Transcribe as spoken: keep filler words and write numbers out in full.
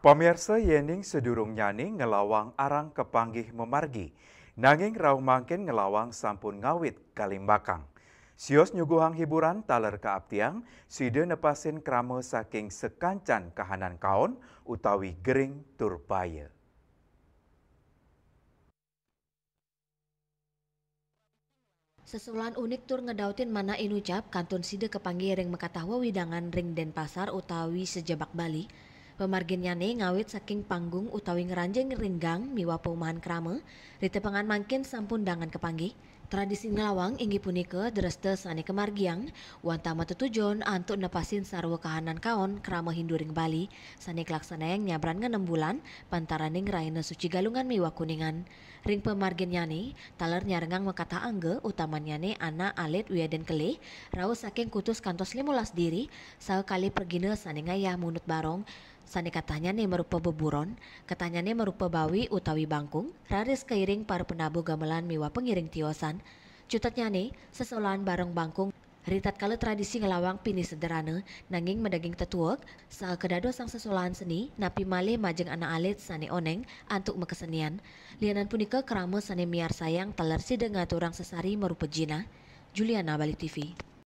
Pamiarsa, yéning sadurungnyane ngelawang arang kapanggih mamargi, nanging rauh mangkin ngelawang sampun ngawit kalimbakang. Sios nyuguhang hiburan taler kaaptiang, sida nepasin krama saking sakancan kahanan kaon utawi gering tur baya. Sesolan unik tur ngedautin manah inucap kantun sida kapanggih ring makatah wewidangan ring Denpasar utawi sajebag Bali. Pamarginnyane ngawit saking panggung utawi ngranjing ring gang miwah paumahan krama, ritepengan mangkin sampun dangan kapanggih. Tradisi nglawang inggih punika dresta sane kamargiang, wantah matetujon antuk nepasin sarwa kahanan kaon krama Hindu ring Bali, sane kalaksanayang nyabran ngenem bulan, pantaraning rahina suci Galungan miwah Kuningan. Ring pamarginnyane, taler nyarengang makatah angga, utamannyane anak alit wiadin kelih, rauh saking kutus kantos limolas diri, saha kalih pragina sane ngayah munut barong, sane katahnyane marupa beburon, katahnyane marupa bawi utawi bangkung, raris kairing para penabuh gamelan miwah pangiring tiosan. Cutetnyane, sesolan barong bangkung, ritatkala tradisi nglawang pinih sederhana, nanging madaging tetuek, saha kadadosang sesolan seni, napi malih majeng anak alit sane oneng antuk makasenian. Lianan punika krama sane miarsayang taler sida ngaturang sesari marupa jinah. Juliana, Bali T V.